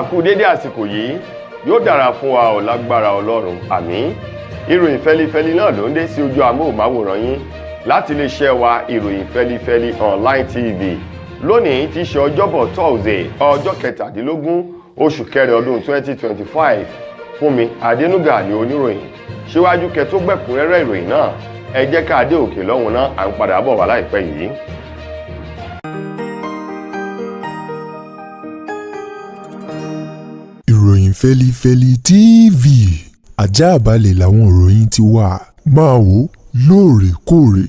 Àkú dédé àsìkò yìí, yóò dára fún wa ọ̀ lágbára Ọlọ́run, àmín. Ìròyìn fẹlifẹli náà ló ń dé sí ojú amóhùnmáwòrán yín láti iléeṣẹ́ wa, Ìròyìn Fẹlifẹli Online TV. Lónìí tí í ṣe Ọjọ́bọ̀ Thursday, ọjọ́ 17 oṣù kẹrin ọdún 2025, Fúnmi Adénúgà ní oníròyìn. Síwájú kẹ́ tó gbẹ̀kúnrẹ́rẹ́ ìròyìn náà, ẹ jẹ́ ká dé òkè lọ́hùn náà, à ń padà bọ̀ wá láìpẹ́ yìí. Ìròyìn Fẹ́lifẹ́li TV, àjààbalẹ̀ làwọn ìròyìn ti wà, máa wò lóòrèkóòrè.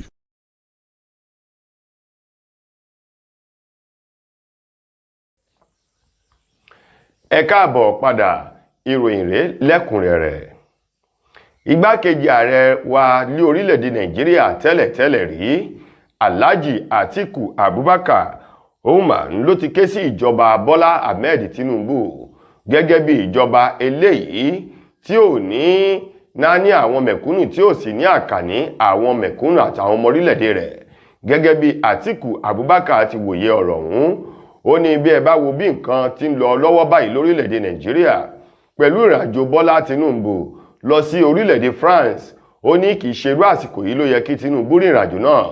Ẹ káàbọ̀ padà, ìròyìn rèé lẹ́kùnrẹ́rẹ́. Igbákejì ààrẹ wa ní orílẹ̀-èdè Nàìjíríà tẹ́lẹ̀tẹ́lẹ̀ rí, Alhaji Atiku Abubakar Umar, ló ti ké sí ìjọba Bọ́lá Ahmed Tinubu gẹ́gẹ́ bí ìjọba eléyìí tí ò ní náání àwọn mẹ̀kúnnù, tí ò sì ní àkàní àwọn mẹ̀kúnnù àtàwọn ọmọ orílẹ̀-èdè rẹ̀. Gẹ́gẹ́ bí Atiku Abubakar ti wòye ọ̀rọ̀ ọ̀hún, ó ní bí ẹ bá wo bí nǹkan ti ń lọ lọ́wọ́ báyìí lórílẹ̀-èdè Nàìjíríà pẹ̀lú ìrìnàjò Bọ́lá Tinubu lọ sí orílẹ̀-èdè France, ó ní kì í ṣerú àsìkò yìí ló yẹ kí Tinubu rìnrìn àjò náà.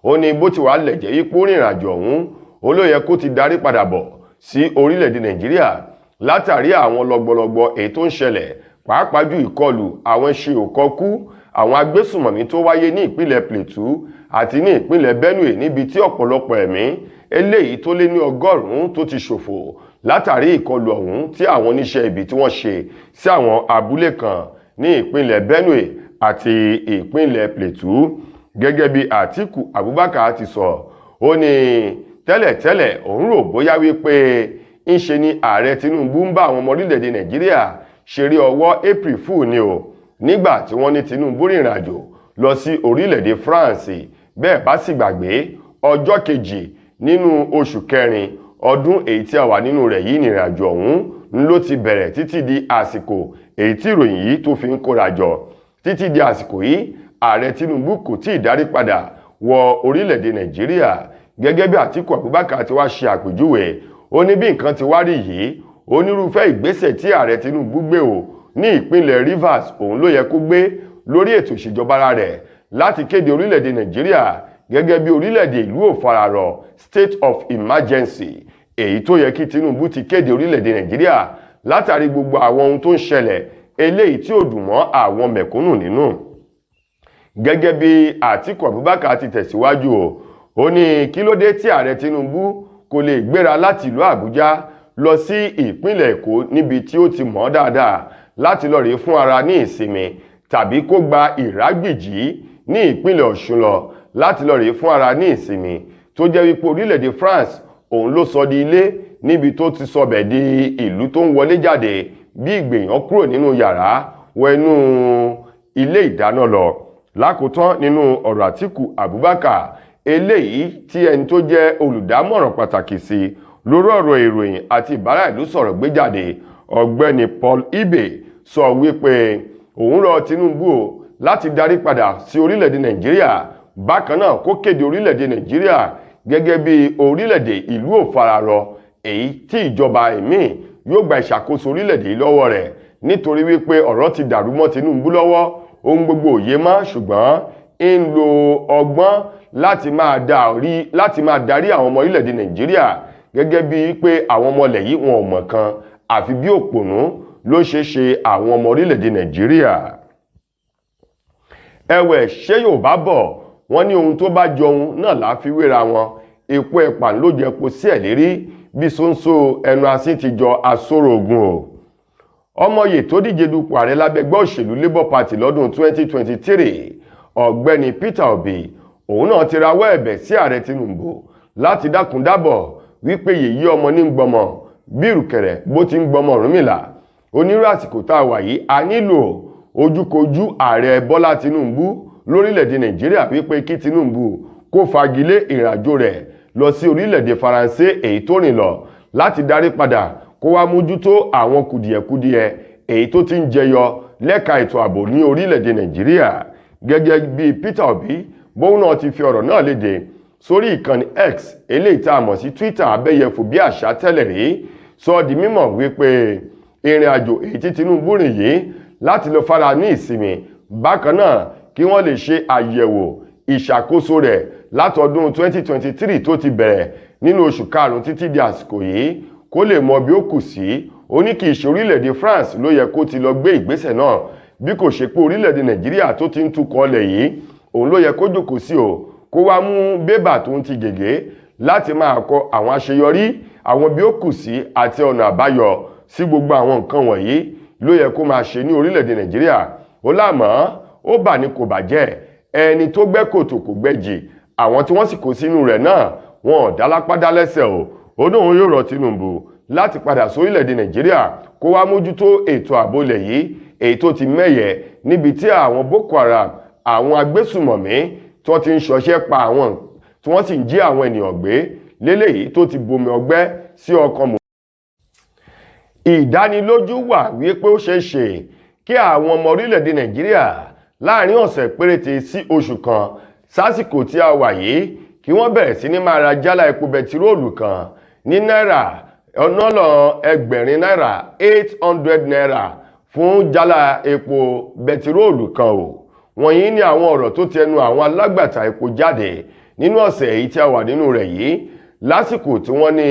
Ó ní bó ti wà lẹ̀jẹ̀ yípo rìnrìn àjò ọ̀hún, ó ló yẹ kó ti darí padà bọ̀ sí orílẹ̀-èdè Nàìjíríà látàrí àwọn lọ́gbọ̀lọ́gbọ̀ èyí tó ń ṣẹlẹ̀, pàápàá jù ìkọlù àwọn ṣe òkọkú àwọn agbésùmọ̀mí tó wáyé ní ìpínlẹ̀ Plateau àti ní ìpínlẹ̀ Benue, níbi tí ọ̀pọ̀lọpọ̀ ẹ̀mí eléyìí tó lé ní 100 tó ti ṣòfò látàrí ìkọlù ọ̀hún tí àwọn oníṣẹ́ ibi tí wọ́n ṣe sí àwọn abúlé kan ní ìpínlẹ̀ Benue àti ìpínlẹ̀ Plateau. Gẹ́gẹ́ bí Àtíkù Abubakar ti sọ, ó ní tẹ́lẹ̀tẹ́lẹ̀ òun rò bóyá wípé ńṣe ni ààrẹ Tinubu ń bá àwọn ọmọ orílẹ̀-èdè Nàìjíríà ṣeré ọwọ́ April Fool ni o, nígbà tí wọ́n ní Tinubu rìnrìn àjò lọ sí orílẹ̀-èdè France. Bẹ́ẹ̀ bá sì gbàgbé, ọjọ́ 2 nínú oṣù kẹrin ọdún èyí tí a wà nínú rẹ̀ yìí nìrìn àjò ọ̀hún ló ti bẹ̀rẹ̀ títí di àsìkò èyí tí ìròyìn yìí tó fi ń kóra jọ. Títí di àsìkò yìí, ààrẹ Tinubu kò tí ì darí padà wọ orílẹ̀-èdè Nàìjíríà. Gẹ́gẹ́ bí Àtíkù Abubakar ti wá ṣe àpèjúwe, ó ní bí nǹkan ti wá rí yìí, onírúfẹ́ ìgbésẹ̀ tí ààrẹ Tinubu gbé o ní ìpínlẹ̀ Rivers, òun ló yẹ kó gbé lórí ètò ìṣèjọba ara rẹ̀ láti kéde orílẹ̀-èdè Nàìjíríà gẹ́gẹ́ bí orílẹ̀-èdè ìlú òfararọ̀, state of emergency, èyí tó yẹ kí Tinubu ti kéde orílẹ̀-èdè Nàìjíríà látàrí gbogbo àwọn ohun tó ń ṣẹlẹ̀ eléyìí tí ò dùn mọ́ àwọn mẹ̀kúnnù nínú. Gẹ́gẹ́ bí Àtíkù Abubakar ti tẹ̀síwájú o, ó ní kí ló dé tí ààrẹ Tinubu kò lè gbéra láti ìlú Àbújá lọ sí ìpínlẹ̀ Èkó, níbi tí ó ti mọ̀ dáadáa, láti lọ rèé fún ara ní ìsinmi, tàbí kó gba Ìrágbìjí ní ìpínlẹ̀ Ọ̀ṣun lọ láti lọ rèé fún ara ní ìsinmi, tó jẹ́ wípé orílẹ̀-èdè France òun ló sọ di ilé, níbi tó ti sọbẹ̀ di ìlú tó ń wọlé jáde bí ìgbèyàn kúrò nínú yàrá wọ inú ilé ìdáná lọ. Lákòótán nínú ọ̀rọ̀ Àtíkù Abubakar eléyìí tí ẹni tó jẹ́ olùdámọ̀ràn pàtàkì sí lórí ọ̀rọ̀ ìròyìn àti ìbára ìlú sọ̀rọ̀ gbé jáde, ọ̀gbẹ́ni Paul Ibe, sọ wípé òun rọ Tinubu o láti darí padà sí orílẹ̀-èdè Nàìjíríà, bákan náà kó kéde orílẹ̀-èdè Nàìjíríà gẹ́gẹ́ bí orílẹ̀-èdè ìlú òfararọ, èyí tí ìjọba ìmíì yóò gba ìṣàkóso orílẹ̀-èdè yìí lọ́wọ́ rẹ̀, nítorí wípé ọ̀rọ̀ ti dàrú mọ́ Tinubu lọ́wọ́, ohun gbogbo òye mọ́, ṣùgbọ́n ń lo ọgbọ́n láti máa darí àwọn ọmọ orílẹ̀-èdè Nàìjíríà gẹ́gẹ́ bíi pé àwọn ọmọ ilẹ̀ yìí wọn ò mọ̀ kan, àfi bí òpònú ló ṣe ṣe àwọn ọmọ orílẹ̀-èdè Nàìjíríà. Ẹ̀wẹ̀, ṣé Yorùbá bọ̀, wọ́n ní ohun tó bá jọun náà là á fi wéra wọn. Èpo ẹ̀pà ló jẹ́ po sí ẹ̀ lérí bí ṣóńṣó ẹnu asín ti jọ asóró ogun o. Ọmọye tó díje dupò ààrẹ lábẹ́ ẹgbẹ́ òṣèlú Labour Party lọ́dún 2023, ọ̀gbẹ́ni Peter Obi, òun náà ti rawọ́ ẹ̀bẹ̀ sí ààrẹ Tinubu láti dákun dábọ̀, wípé yèyí ọmọ ní gbọmọ bí ìrùkẹ̀rẹ̀ bó ti ń gbọmọ Ọ̀rúnmìlà. Onírú àsìkò tá a wà yìí, a nílò ojúkojú ààrẹ Bọ́lá Tinubu lórílẹ̀‐èdè Nàìjíríà, wípé kí Tinubu kó fagilé ìrìnàjò rẹ̀ lọ sí orílẹ̀‐èdè Faransé èyí tó rìn lọ, láti darí padà kó wá mójútó àwọn kùdìẹ̀kudiẹ èyí tó ti ń jẹyọ lẹ́ka ètò ààbò ní orílẹ̀‐èdè Nàìjíríà. Gẹ́gẹ́ bí Peter Obi bóun náà ti fi ọ̀rọ̀ náà léde sórí ìkànnì X, eléyìí tá a mọ̀ sí Twitter abẹ́yẹfò bí àṣà tẹ́lẹ̀ rí. Sọ di mímọ̀ wípé ìrìn àjò èyí tí Tinubu rìn yìí láti lọ fara ní ìsinmi, bákan náà kí wọ́n lè ṣe àyẹ̀wò ìṣàkóso rẹ̀ látọdún 2023 tó ti bẹ̀rẹ̀ nínú oṣù karùn-ún títí di àsìkò yìí, kó lè mọ bí ó kù sí. Ó ní kì í ṣe orílẹ̀-èdè France ló yẹ kó ti lọ gbé ìgbésẹ̀ náà, bí kò ṣe pé orílẹ̀-èdè Nàìjíríà tó ti ń tukọ̀ ọlẹ̀ yìí, òun ló yẹ kó jókòó sí o, kó wá mú bébà tó ń ti gègé láti máa kọ àwọn àṣeyọrí, àwọn bí ó kù sí àti ọ̀nà àbáyọ sí gbogbo àwọn nǹkan wọ̀nyí ló yẹ kó máa ṣe ní orílẹ̀-èdè Nàìjíríà. Ó lámọ́ ó bà ní kò bàjẹ́, ẹni tó gbẹ́ kòtò kò gbẹ́jì, àwọn tí wọ́n sì kó sínú rẹ̀ náà wọn ò dálápá dálẹ́sẹ̀ o. Ó lóun yóò rọ Tinubu láti padà sórílẹ̀-èdè Nàìjíríà kó wá mójútó ètò ààbò ilẹ̀ yìí èyí tó ti mẹ́yẹ, níbi tí àwọn Boko Haram, àwọn agbésùmọ̀mí tí wọ́n ti ń ṣọṣẹ́ pa àwọn, tí wọ́n sì ń jí àwọn ènìyàn gbé léléyìí tó ti bomi ọgbẹ́ sí ọkàn mọ̀. Ìdánilójú wà wípé ó ṣeé ṣe kí àwọn ọmọ orílẹ̀-èdè Nàìjíríà láàrin ọ̀sẹ̀ péréte sí oṣù kan sásìkò tí a wà yìí kí wọ́n bẹ̀rẹ̀ sí ní máa ra jálá epo bẹtiróòlù kan ní náírà ọ̀nàlọ́ 800 náírà, 800 naira fún jálá epo bẹtiróòlù kan o. Wọ̀nyí ni àwọn ọ̀rọ̀ tó ti ẹnu àwọn alágbàtà epo jáde nínú ọ̀sẹ̀ èyí tí a wà nínú rẹ̀ yìí, lásìkò tí wọ́n ní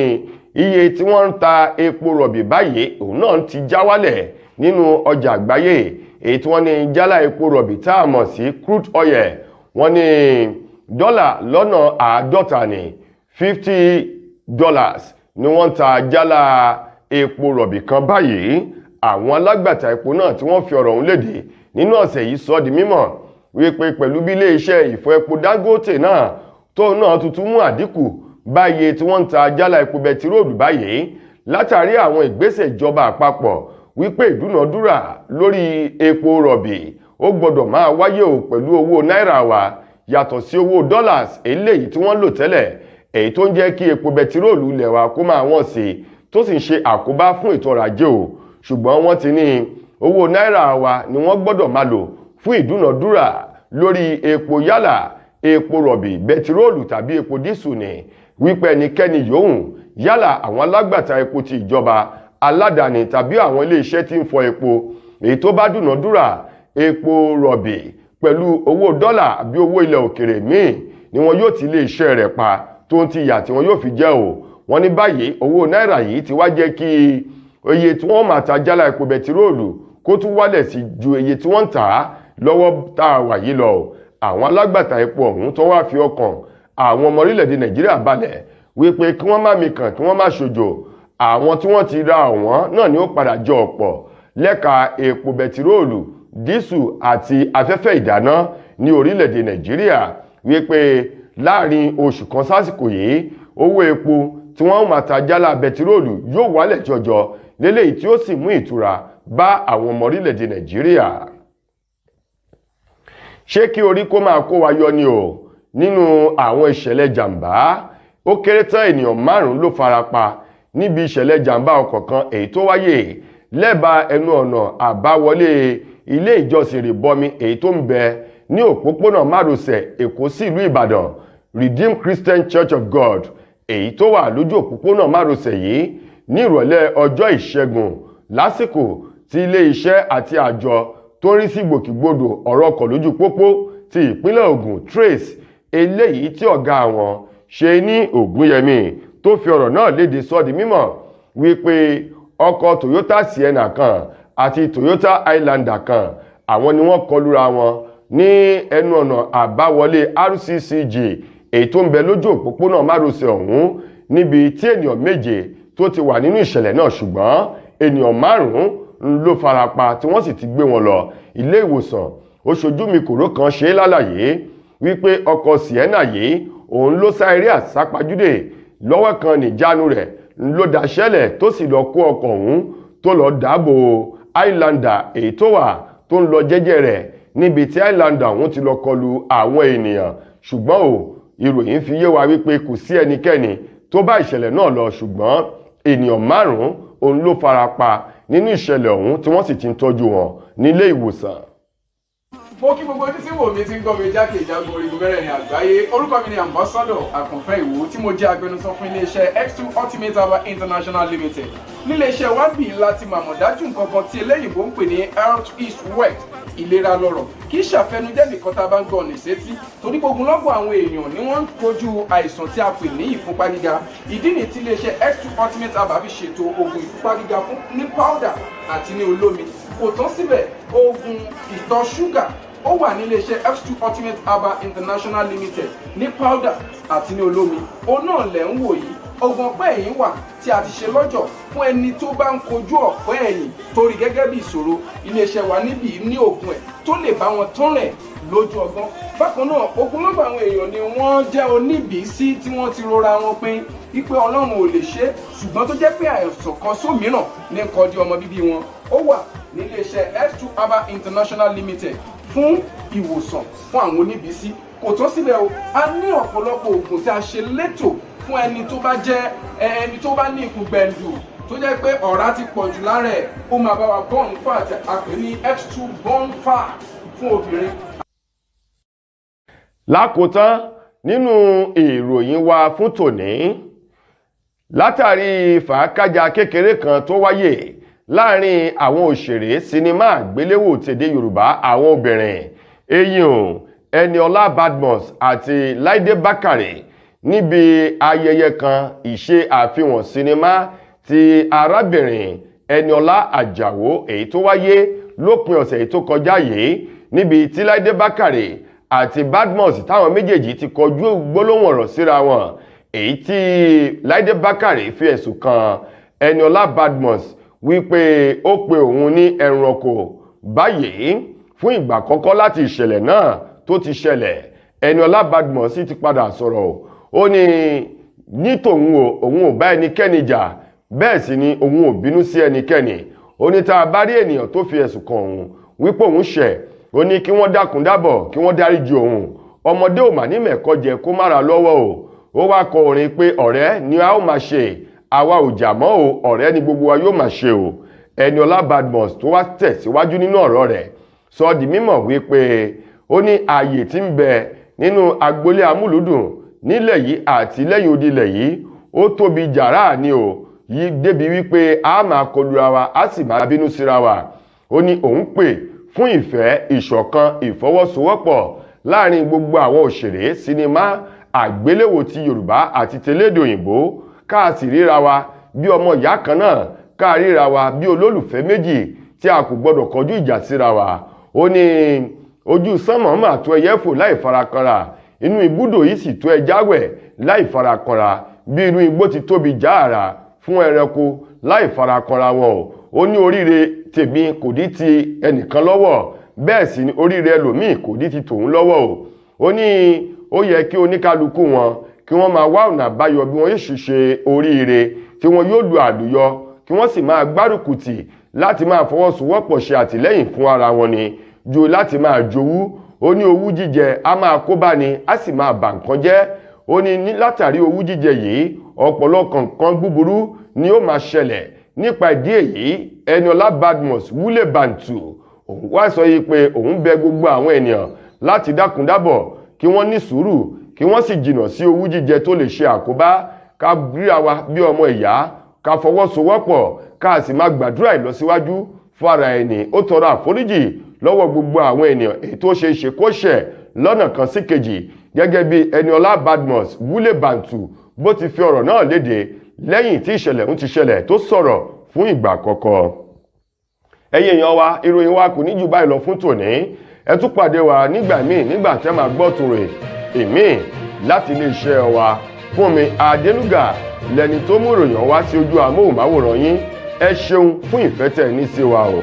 iye tí wọ́n ń ta epo rọ̀bì báyìí òun náà ti já wálẹ̀ nínú ọjà àgbáyé, èyí tí wọ́n ní jálá epo rọ̀bì tá a mọ̀ sí crude oil, wọ́n ní dọ́là lọ́nà 50 ní, $50 ni wọ́n ń ta jálá epo rọ̀bì kan báyìí. Àwọn alágbàtà epo náà tí wọ́n fi ọ̀rọ̀ ọ̀hún léde nínú ọ̀sẹ̀ yìí sọ di mímọ̀ wípé pẹ̀lú bí iléeṣẹ́ ìfọ epo Dangote náà tóun náà tuntun mú àdínkù bá iye tí wọ́n ń ta jálá epo bẹtiróòlù báyìí, látàrí àwọn ìgbésẹ̀ ìjọba àpapọ̀ wípé ìdúnàdúrà lórí epo rọ̀bì ó gbọ́dọ̀ máa wáyé o pẹ̀lú owó náírà wa yàtọ̀ sí owó dollars eléyìí tí wọ́n lò tẹ́lẹ̀, èyí tó ń jẹ́ kí epo bẹtiróòlù ilẹ̀ wa kó máa wọ́n sí i, tó sì ń ṣe àkóbá fún ètò ọrọ̀ ajé o. Ṣùgbọ́n wọ́n ti ní owó náírà wa ni wọ́n gbọ́dọ̀ máa lò fún ìdúnàdúrà lórí epo, yálà epo rọ̀bì, bẹtiróòlù tàbí epo dísù, ní wípé ẹnikẹ́ni yòówù, yálà àwọn alágbàtà epo ti ìjọba, aládàáni tàbí àwọn iléeṣẹ́ tí ń fọ epo, èyí tó bá dúnàdúrà epo rọ̀bì pẹ̀lú owó dọ́là àbí owó ilẹ̀ òkèrè míì ni wọn yóò ti iléeṣẹ́ rẹ̀ pa, tó ń ti yà tí wọn yóò fi jẹ́ o. Wọ́n ní báyìí owó náírà yìí ti wá jẹ́ kí iye tí wọ́n máa ta jálá epo bẹtiróòlù kó tún wálẹ̀ sí ju iye tí wọ́n ń tà á lọ́wọ́ tá a wà yìí lọ. Àwọn alágbàtà epo ọ̀hún tó wá fi ọkàn àwọn ọmọ orílẹ̀-èdè Nàìjíríà balẹ̀ wípé kí wọ́n má mikàn, kí wọ́n má ṣojo, àwọn tí wọ́n ti ra ọ̀wọ́n náà ni ó padà jẹ ọ̀pọ̀ lẹ́ka epo bẹtiróòlù, dísù àti afẹ́fẹ́ ìdáná ní orílẹ̀-èdè Nàìjíríà, wípé láàrin oṣù kan sásìkò yìí, owó epo tí wọ́n máa ta jálá bẹtiróòlù yóò wálẹ̀ jọjọ léléyìí, tí ó sì mú ìtura bá àwọn ọmọ orílẹ̀-èdè Nàìjíríà. Ṣé kí orí kó máa kó wa yọ ni o nínú àwọn ìṣẹ̀lẹ̀ jàǹbá? Ó kéré tán ènìyàn márùn-ún ló farapa níbi ìṣẹ̀lẹ̀ jàǹbá ọkọ̀ kan èyí tó wáyé lẹ́bàá ẹnu ọ̀nà àbáwọlé ilé ìjọsìn ìrìbọmi èyí tó ń bẹ ní òpópónà márosẹ̀ Èkó sí ìlú Ìbàdàn, Redeemed Christian Church of God, èyí tó wà lójú òpópónà márosẹ̀ yìí ní ìrọ̀lẹ́ ọjọ́ Ìṣẹ́gun, lásìkò tí ilé iṣẹ́ àti àjọ tó ń rí sí gbòkègbodò ọ̀rọ̀ ọkọ̀ lójú pópó ti ìpínlẹ̀ Ògùn, Trace, eléyìí tí ọ̀gá wọn ṣe ní Ògúnyẹmí tó fi ọ̀rọ̀ náà léde, sọ di mímọ̀ wípé ọkọ̀ Toyota Sienna kan àti Toyota Highlander kan, àwọn ni wọ́n kọlura wọn ní ẹnu ọ̀nà àbáwọlé RCCG èyí tó ń bẹ lójú òpópónà márosẹ̀ ọ̀hún, níbi tí ènìyàn méje tó ti wà nínú ìṣẹ̀lẹ̀ náà, ṣùgbọ́n ènìyàn márùn-ún ló farapa tí wọ́n sì ti gbé wọn lọ ilé ìwòsàn. Ó ṣojú mi kòró kan ṣe é lálàyé wípé ọkọ̀ Sienna yìí òun ló sá eré àsápajúdé lọ́wọ́ kan, níjánu rẹ̀ ló daṣẹ́lẹ̀ tó sì lọ kó ọkọ̀ ọ̀hún tó lọ dáàbò Highlander èyí tó wà tó ń lọ jẹ́jẹ́ rẹ̀, níbi tí Highlander ọ̀hún ti lọ kọlu àwọn ènìyàn. Ṣùgbọ́n o, ìròyìn fi yé wa wípé kò sí ẹnikẹ́ni tó bá ìṣẹ̀lẹ̀ náà lọ, ṣùgbọ́n ènìyàn márùn-ún òun ló fara pa nínú ìṣẹ̀lẹ̀ ọ̀hún tí wọ́n sì ti ń tọ́jú wọn nílé ìwòsàn. Mo kí gbogbo ojú tí wò mí, tí ń gbọ́ mi jákèjádò orígun mẹ́rẹ̀ẹ̀rin àgbáyé. Orúkọ mi ni Ambassador Àkànfẹ́ Ìwò, tí mo jẹ́ agbẹnusọ fún iléeṣẹ́ X2 Ultimate Herbal International Limited. Níléeṣẹ́ wa bì láti màmọ̀ dájú nǹkan kan tí eléyìnbó ń pè ní health is wealth, ìlera lọ́rọ̀. Kì í ṣàfẹnujẹ́ nìkan tá a bá ń gbọ́ ọ̀nà ìsétí, torí gbogbo lọ́gbọ̀n àwọn èèyàn ni wọ́n ń kojú àìsàn tí a pè ní ìfúnpá gíga. Ìdí nìyí tí iléeṣẹ́ X2 Ultimate Herbal fi ṣètò oògùn ìfúnpá gíga fún ní powder àti ní olómi. Kò tán síbẹ̀, oògùn ìtọ̀ ṣúgà ó wà ní iléeṣẹ́ X2 Ultimate Herbal International Limited ní powder àti ní olómi. Òun náà lẹ̀ ń wò yìí. Oògùn ọ̀pẹ́ ẹ̀yìn wà tí a ti ṣe lọ́jọ̀ fún ẹni tó bá ń kojú ọ̀pẹ́ ẹ̀yìn torí gẹ́gẹ́ bí ìṣòro. Iléeṣẹ́ wa níbí ní oògùn ẹ̀ tó lè bá wọn tán rẹ̀ lójú ọgbọ́n. Bákan náà, ogunlọ́gọ̀ àwọn èèyàn ni wọ́n jẹ́ oníbìísí tí wọ́n ti rora wọn pin wípé Ọlọ́run ò lè ṣe é, ṣùgbọ́n tó jẹ́ pé àìsàn kan sómìíràn ní nǹkan di ọmọ bíbí wọn. Ó wà níléeṣẹ́ S2 Herbal International Limited fún ìwòsàn fún àwọn oníbìísí. Kò tán síbẹ̀ o, a ní ọ̀pọ̀lọpọ̀ oògùn tí a ṣe létò fún ẹni tó bá jẹ́ ẹni tó bá ní ikùn gbẹ̀ǹdù, tó jẹ́ pé ọ̀rá ti pọ̀ jù lára ẹ̀. Ó máa bá wa burn fat, a pè ní X2 burn fat fún obìnrin. Lákòótán nínú ìròyìn wa fún tòní, látàrí fàákájà kékeré kan tó wáyé láàrin àwọn òṣèré sinimá àgbéléwò tèdè Yorùbá àwọn obìnrin, eyín Ẹniọlá Badmus àti Láìdé Bákàrè, níbi ayẹyẹ kan ìṣe àfihàn sinimá ti arábìnrin Ẹniọlá Àjàwó èyí tó wáyé lópin ọ̀sẹ̀ èyí tó kọjá yìí, níbi tí Láìdé Bákàrè àti Badmus táwọn méjèèjì ti kọjú gbólóhùn ọ̀rọ̀ síra wọn, èyí tí Láìdé Bákàrè fi ẹ̀sùn kan Ẹniọlá Badmus wípé ó pe òun ní ẹranko. Báyìí, fún ìgbà àkọ́kọ́ láti ìṣẹ̀lẹ̀ náà tó ti ṣẹlẹ̀, Ẹniọlá Badmus sì ti padà sọ̀rọ̀. Ó ní ní tòun o, òun ò bá ẹnikẹ́ni jà, bẹ́ẹ̀ sì ni òun ò bínú sí ẹnikẹ́ni. Ó ní tá a bá rí ènìyàn tó fi ẹ̀sùn kan òun wípé òun ṣẹ̀, ó ní kí wọ́n dákun dábọ̀, kí wọ́n dáríjì òun. Ọmọdé ò mà ní mẹ̀kọ́ jẹ kó má ra lọ́wọ́ o. Ó wá kọ orin pé ọ̀rẹ́ ni a ó máa ṣe, àwa ò jà mọ́ o, ọ̀rẹ́ ni gbogbo wa yóò máa ṣe o. Ẹniọlá Badmus tó wá tẹ̀síwájú nínú ọ̀rọ̀ rẹ̀ sọ di mímọ̀ wípé ó ní ààyè tí ń bẹ nínú agboolé amúlùúdùn nílẹ̀ yìí àti lẹ́yìn odi ilẹ̀ yìí, ó tóbi jàrá ni o yí débi wípé a máa kọlura wa, a sì máa bínú síra wa. Ó ní òun pè fún ìfẹ́, ìṣọ̀kan, ìfọwọ́sowọ́pọ̀ láàrin gbogbo àwọn òṣèré sinimá àgbéléwò ti Yorùbá àti tẹlédè òyìnbó, ká sì ríra wa bí ọmọ ìyá kan náà, ká ríra wa bí olólùfẹ́ méjì tí a kò gbọdọ̀ kọjú ìjà síra wa. Ó ní ojú sánmọ̀ mà tó ẹyẹ fò láì farakanra, inú ibùdó yìí sì tó ẹja wẹ̀ láì farakanra, bí inú igbó ti tóbi jáàrà fún ẹranko láì farakanra wọn o. Ó ní oríire tèmi kò dí ti ẹnìkan lọ́wọ́, bẹ́ẹ̀ sì ni oríire ẹlòmíì kò dí ti tòun lọ́wọ́ o. Ó ní ó yẹ kí oníkálukú wọn kí wọ́n máa wá ọ̀nà àbáyọ bí wọ́n yóò ṣe ṣe oríire tí wọ́n yóò lu àlùyọ, kí wọ́n sì máa gbárùkù tì láti máa fọwọ́sowọ́pọ̀ ṣe àtìlẹ́yìn fún ara wọn ni ju láti máa jowú. Ó ní owú jíjẹ á máa kó bá ni, á sì máa bà nǹkan jẹ́. Ó ní látàrí owú jíjẹ yìí, ọ̀pọ̀lọpọ̀ nǹkan búburú ni ó máa ṣẹlẹ̀. Nípa ìdí èyí, Ẹniọlá Badmus Wúlé Bàǹtù òun wá sọ yìí pé òun bẹ gbogbo àwọn ènìyàn láti dákun dábọ̀, kí wọ́n ní sùúrù, kí wọ́n sì jìnnà sí owú jíjẹ tó lè ṣe àkóbá, ká ríra wa bí ọmọ ìyá, ká fọwọ́sowọ́pọ̀, ká sì máa gbàdúrà ìlọsíwájú fún ara ẹni. Ó tọrọ àforíjì lọ́wọ́ gbogbo àwọn ènìyàn èyí tó ṣe é ṣe kó ṣẹ̀ lọ́nà kan sí kejì, gẹ́gẹ́ bí Ẹniọlá Badmus Wúlé Bàǹtù bó ti fi ọ̀rọ̀ náà léde lẹ́yìn tí ìṣẹ̀lẹ̀ ń ti ṣẹlẹ̀ tó sọ̀rọ̀ fún ìgbà àkọ́kọ́. Ẹ̀yin èèyàn wa, ìròyìn wa kò ní jù báyìí lọ fún tòní. Ẹ tún pàdé wa nígbà míì, nígbà tẹ́ máa gbọ́ tòrè èmi láti iléeṣẹ́ wa. Fúnmi Adélúgà lẹni tó mú ìròyìn wá sí ojú amóhùnmáwòrán yín. Ẹ ṣeun fún ìfẹ́ tẹ́ ẹ ní sí wa o.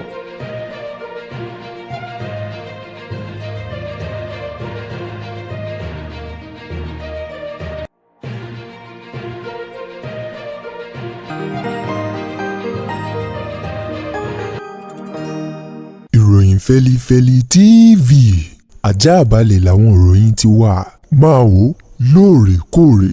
Ìròyìn Fẹ́lifẹ́li TV, ajáàbalẹ̀ làwọn ìròyìn ti wà. Máa wò lóòrèkóòrè.